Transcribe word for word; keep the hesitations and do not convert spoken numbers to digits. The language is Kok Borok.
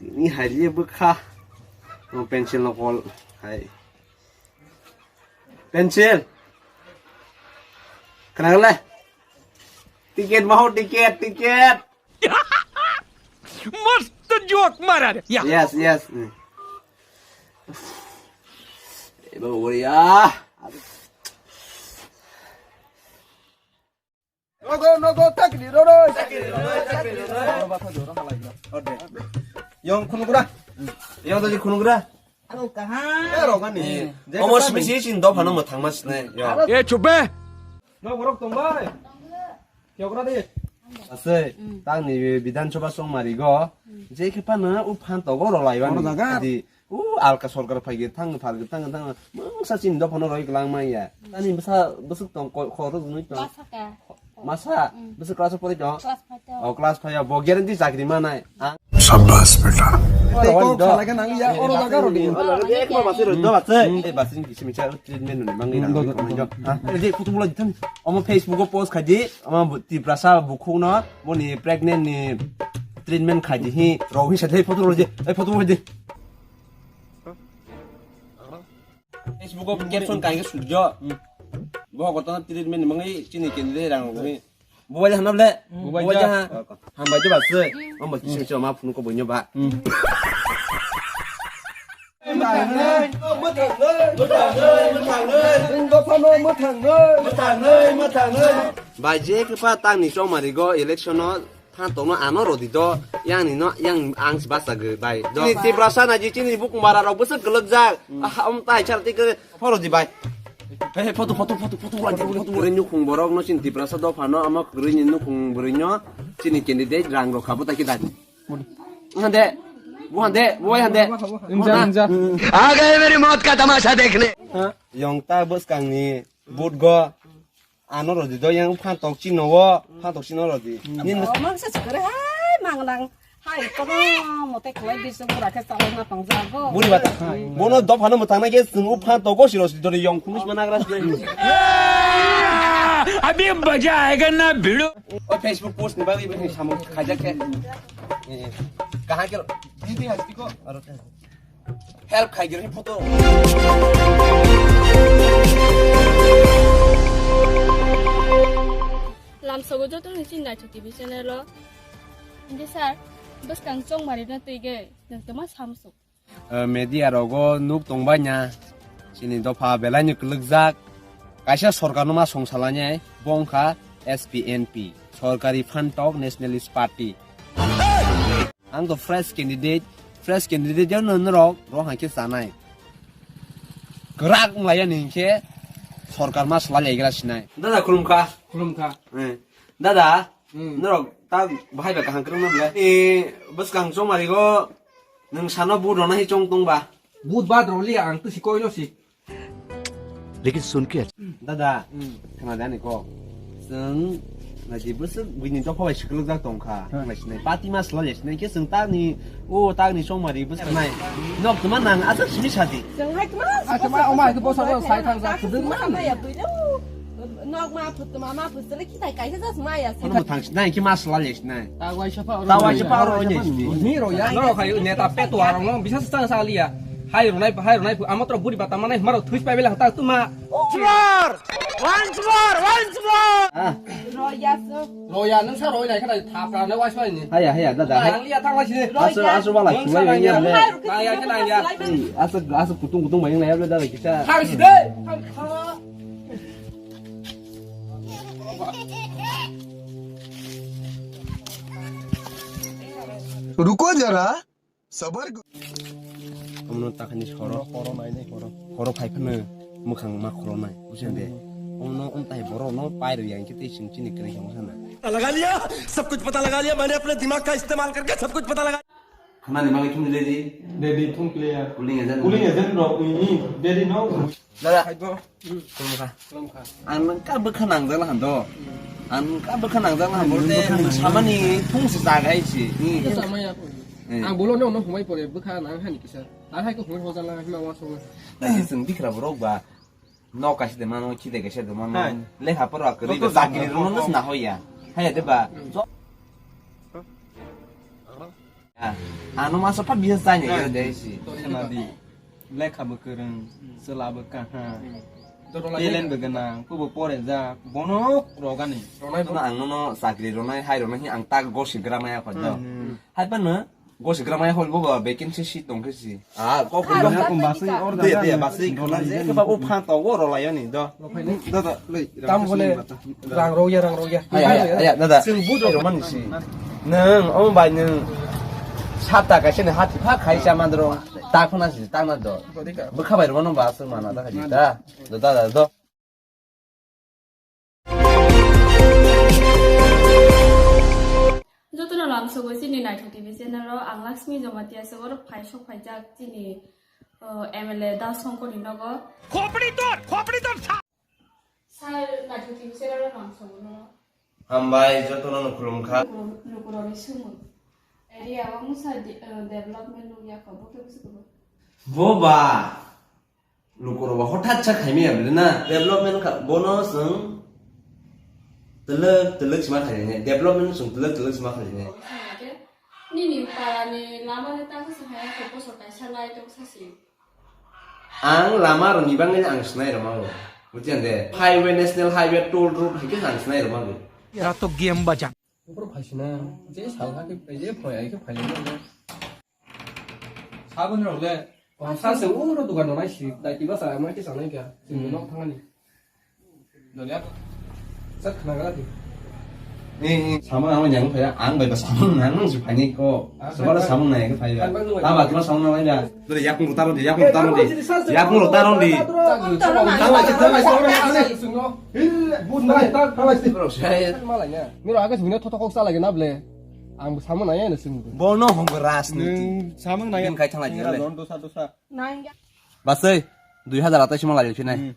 Ni hai ye bwkha. O pencil no kol hai. Pencil. Kana le? Ticket maho, ticket, ticket. Mast joke mara re. Ya. Yes, yes. Mm. Eba ori ya. Nogo, nogo, takri roro. Takri roro, takri roro. Yong khunukra. Yong daji khunukra. Aro kaha? Eh, rogani. Omo smisi sin do phano mo thangma sne. Yo. E chupe. No borok tongbai. Kyokra de. Ase, tangni Bidhan Sabha songmari go. Je khe phano u phan togo rolaibani. Oro jaga. Di, u alka sorkar phaigir thang, phargir thang, thang. Mungsa sin do phano roi glang maya. Tani bwsa, bwswk tong, ko-, khoro gnui tong. Masa ka? Masa? Mm. Bwswk class o pori tong? Class five o. Oh, class five o. Bo guarantee chakri manai. Ah. Shabash beta. Tei kok salai khe nang ya, oro jaga rw di. Oro jaga rw di, ekbar basi rw do, basi. Hmm. Eh, basi ni kisi micha treatment nuni mangi nang. Hmm, do, do, do. Ha? Eh, je, photo bola jithan. Omo Facebook o post khai di, omo bu-, Tiprasa bukhuk no, boni pregnant ni treatment khai di hi, rw hi sa thai photo bola je. Eh, photo bola je. Facebook o caption kainwi sukjo. Hmm. Bo gotono treatment ni mangi chini candidate rang rogwi. Bo bai hanap le. Hmm. Bo bai ja. Hambai jo ba se. Hambai kisi micha ma phunu ko boinyo ba. Hmm. Bai je khe pa tangni chongmari go election no. Phan tongno ano rodi do, yang ni no, yang ang si basa gwi bai. Do. Chini Tiprasa na ji chini bukung bara rok bwswk gwlwk jak. Hmm. Ah, um tai char tik pho rodi bai. He, he, photo, photo, photo, photo, photo, photo. Bwrwi nukhung borok no chini Tiprasa do phano ama kwrwi ni nukhung bwrwi no chini candidate rang rok kha bo ta ki dadi. Hande, bo hande, bo hande. Imja, imja. Aa gaye meri maut ka tamasha dekhne. Yong ta bwskang ni but go. Ano rodi do yang phan tok chino wo, phan tok chino rodi. Hmm. Nin. Oh, mang sa chukare hai mang nang. Hai, kono mote khlai di se bura khe chalai na tong jago. Buri bata. Hmm. Bono dophano mwthang na khe chwng u phan tok go siro si dori yong khunus mana gra si. Abhi maza aayega na bhidu. O Facebook post ni bagwi bini samung khaijak khe. Eh, eh. Kaha khe. Didi hasti ko. Aro. Help khai giri photo. Lamsogo joto ni chini naithok T V channel o. Hindi sir, bwskang chongmari no twi ge, nwng tama samsuk. Eh, media rogo nuk tongbai na. Chini dopha belai ni kwlwkjak. Kaisa sorkar no ma songsalani, bo wngkha S P N P, Sorkari Phantok Nationalist Party. Ang to fresh candidate, fresh candidate jano norok rohang khe chanai. Kwrak wnglaiyani hinkhe sorkar ma swlailaigwla sinai. Dada khulumkha. Khulumkha. Eh, dada, hmm, norok ta bahai ba kaham kwrwngna bwle. Eh, bwskang chongmarigo nwng sano vote rwna hi chong tongba? Vote ba rwliya ang to sikoi no si. Lekin sun ke. Dada, hmm, khna de ani kok. Chwng naidi bwswk buini dopha bai swkwlwk jak tong kha. Hmm. Nai sinai pati mas la sinai khe chwng tani o tani chongmari bwswk nai. Nok tuma nang aswk simi sadi. Chwng hai tuma. Ah, tuma, oma, hai khe bosa, bosa, sai thang jak, kwdwk ma. Nok ma phut tuma ma phut sele khitai kaisa jas maya. Kono thang sinai khe mas la sinai. Ta waisa pa oro. Ta waisa pa oro ni. Ni ro ya. No khai neta petu arong no bisa sa sa liya. Hai ronai, hai ronai, amo tro buri bata manai maro thuis pai bela ta tuma. Once more! Once more! Once more! Ah. Roya so. Roya nung sa roi nai khana thapra na wais pai ni. Haya, haya, dada, hai. Ang liya thang lai sini. Asu, asu bala, nung sa chulai nai ya. Nang ya, nang ya. Hmm, asu, asu kutung, kutung bayang lai ya, dada, kita. Thang sini. Ruko jara. Sabar. Omono takhani soro. Horo nai nai horo. Horo phai phano mukhang ma khoro nai. Busen de. Omono umtai boro no pai ro yang kiti sing chini kri yang sana. लगा लिया, सब कुछ पता लगा लिया, मैंने अपने दिमाग का इस्तेमाल करके सब कुछ पता लगा। Khana ni bagwi thung le di. Dedi thung clear. Kuling ejen. Kuling ejen rok ni dedi no. Dada. Khaibo. Khulumkha. Khulumkha. Ang nung ka bwkha nangjak lahan do. Ang nung ka bwkha nangjak lahan bo te samani thung se jaga hai se. Kisa maya. Eh. Ang bolo no no humai pore bwkha nang hani kisa. Ar hai ko humai hoja lang hima wa songo. Na si sung dikra borok ba. No kasi de mano, chide kasi de mano. Hai. Lekha pora kari. Joto ba sakri jam rono no. Na hoya. Hai de ba. Hmm. Ano masa pa biya jani yo desi. Khwnadi. Lekha bo kwrwng, chwla bo kaham. Talent bo gwnang, kubo pore ja, bono rogani. Tonai bono ang nono chakri ronai, hai ronai, ang tak gosi gramaya kho do. Hai pano gosi gramaya hol bo vacancy seat tong khe si. Ah, kok ko ha, ha, ko baswi order de, de, baswi khna je ke ba o phan to go ro la yani do. Do do lei. Tam bole rang ro ya, rang ro ya. Aya, aya, aya, dada. Sing bu do man si. Nang o bai nang sata ka sene hati pha khai sa mandro. Ta khona si ta na do. Bu kha bai ro no ba su mana ta khai ta. Do da da do. Jotono lamsogo chini Naithok T V channel o ang Laxmi Jamatia se oro phai sok phaijak chini, uh, M L A Da Songkor ni nogo. Khopri tor, khopri tor sa. Sir, Naithok T V channel o lamsogo no. Hambai, jotono no khulumkha. Lukurok, lukurok ni sumung. Area o musa di-, uh, development nung ya ko, bo khe busi ko. Bo ba. Lukurok ba hothat sa khaimaya bwle na. Development kha, bono chwng twlwk twlwk sima khainai. Development chwng twlwk twlwk sima khainai. Nini para ni lama ni tang sa haya ko bosor kaisa lai to sa si. Ang lama rok ni bagwi ang sinai rwma o. Bujiyan de. Highway, national highway, toll road hai khe ang sinai rwma o. Era to game baja. Boro phaisina, je sal hakhe, je phai ai khe phai le. Sabun rok le, sa se uro dukan rok nai si, dai tiba sa, amai khe sanai kha, sini nok thangani. Doliya. Sat khna gara di. Ni, ni, samung ang yang phai, ang bai ba samung nang nang si phai ni ko. Sebala samung nai khe phai ba. Aba kma samung nai ba. Dole yakung rutaro di, yakung rutaro di. Yakung rutaro di. Thanglai si, thanglai si, thanglai si. Bun nai, thanglai si. Bro, saya. Malai ya. Miro aga sini thotok kok salah kena ble. Ang sama nanya na sini. Bono hong ras ni. Samung nai. Din kai thanglai di le. Dosa, dosa. Basai, dui hazar atais ma lai phinai.